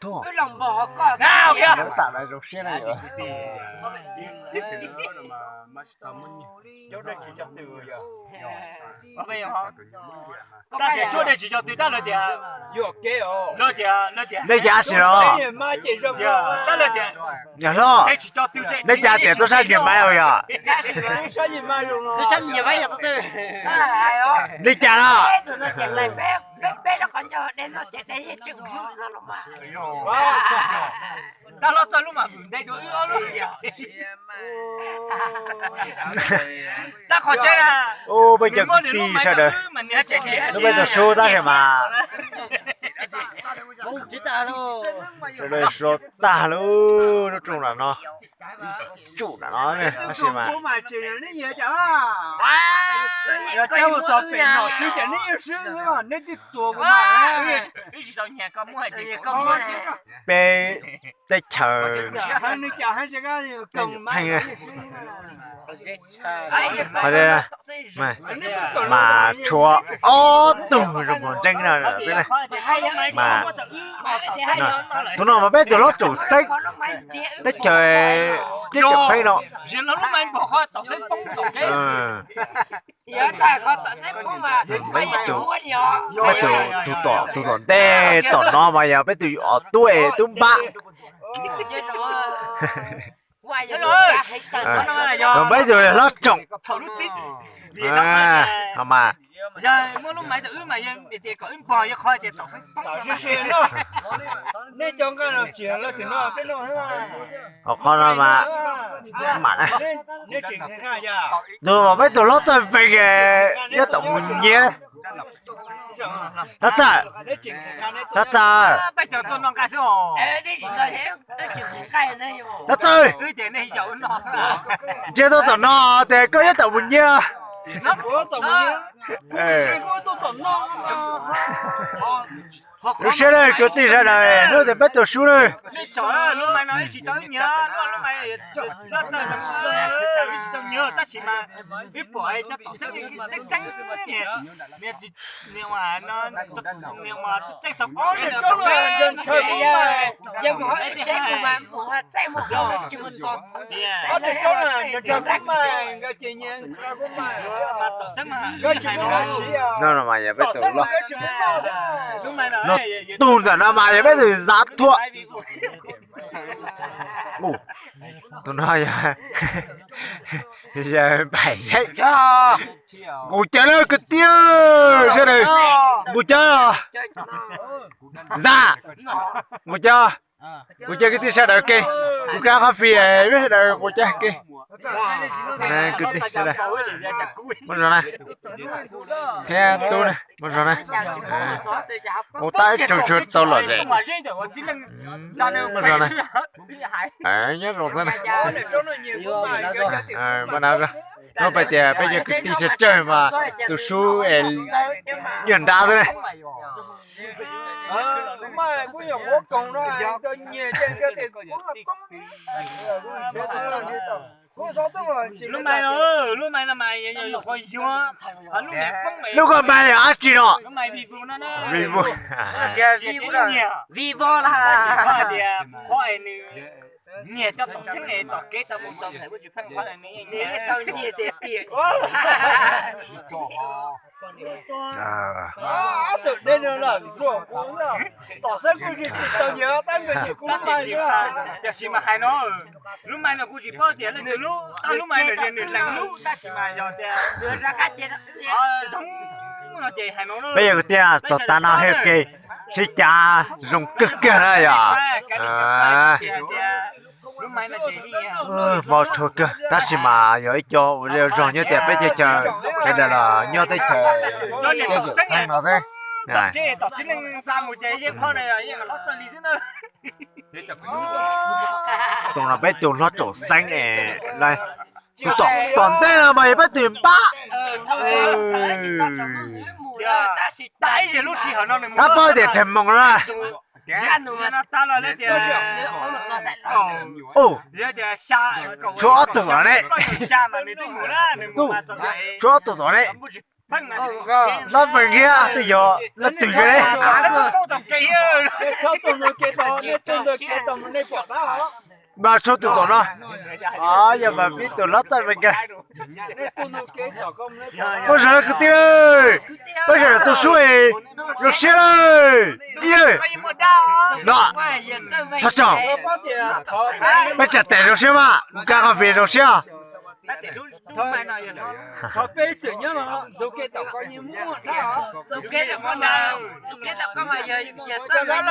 Thuaj, tam no zoo siab na yom. Tsuas dej tsis cog tw tab lawv tias, nej cas sim no, yog hlob, nej cas tias tub sab nyiag maiv os yog, nej cas no, tab hlob txawj lub mas vwm nte dua wb ob lub. Tab qhov tseeb, ub, peb cov kwv tij sawv daws, lub peb tug sub tab sis mas sawv daws sua tag lub, lub rooj no, tsum no tab sis mas peb teb chaws pheej, mas tshuav ob tug zoo nkauj ntseeb no xwb na. Mas tus no mas peb tus hlob tsoom xeeb, teb chaws teb chaws pheej no. Peb tus, peb tus tom, tus tom ntej tom no mas yog peb tus os tub es tub npab. Peb tus hlob tsoom no mas, qhov no mas mam na, tus mas peb tus hlob txawj feem, nyob tom mus nyiav. Hlob txawj, hlob txawj, hlob txawj, ntsia tuaj tom no tias koj nyob tom mus nyiav. Lub siab na kwv tij sawv daws, hnub tias peb tus sub na. No no mas yog peb tus loj, no, tus ntawm no mas yog peb tus zav thuam. Tus no yog, yog npaim yeeb. Nqus cawv lawm kwv tij sawv daws, nqus cawv. Zam, nqus cawv, nqus cawv kwv tij sawv daws ke. Kuv kav qhov fij, peb sawv daws nqus cawv ke. Kwv tij sawv daws, muab zog na, thiab tub na, muab zog na. Ua tab ib tsoog tshua tau lom zem. Muab zog na. Nyob zoo xwb na. Muab na, hnub peb tias peb cov kwv tij tsawg tsawg mas tus sub es nyuag nrab xwb na. Lub mais no, lub mais no mas yog yus qhov yuag, lub niag poob, lub koj mais yog dab tsi no? Vivo, Vivo, Vivo, tab sis qhov tias qhov es nws nyiag coj tom xeeb es tom kev tau mus txog thaum kuj tsis pheej qhov nws nyiag tiag tiag. Tiam sis mas hais no, lub mais no kuv tsis paub tias leej twg lub, tau lub mais no nws lees lub tab sis mas yog tias zoo no ces hais no. Peb yog kwv tij txog tav no hais ke, sib cav zoo kawg kiag na yom. Hmov tshua kawg tab sis mas yog ib co ua zej ua zog nyob tias peb teb chaws sawv daws los nyob teb chaws no xwb. Tus no peb tus hlob tsoom xeeb es, tus tom tom ntej no mas yog peb tus npab. Tab paub tias tsawg moos na. Tshuav ob tug tom ne, tshuav ob tug tom ne. Hlob Feem Nkiab twb yog leej twg ne? Nej txhob tuaj ntug kev tom, nej tuaj ntug kev tom mas nej pom dab os. Mas txhob tuaj tom no. Yog mas peb tus hlob txawj me kawg. Muaj zoo kwv tij lawm, peb sawv daws tu sub es zoo siab lawm. Ib yawg no, thov tsaug, peb tsa tes zoo siab mas mus kab koj fis zoo siab. Thov peb txwm nyob no, ntug kev tom ko yeej muaj dab os.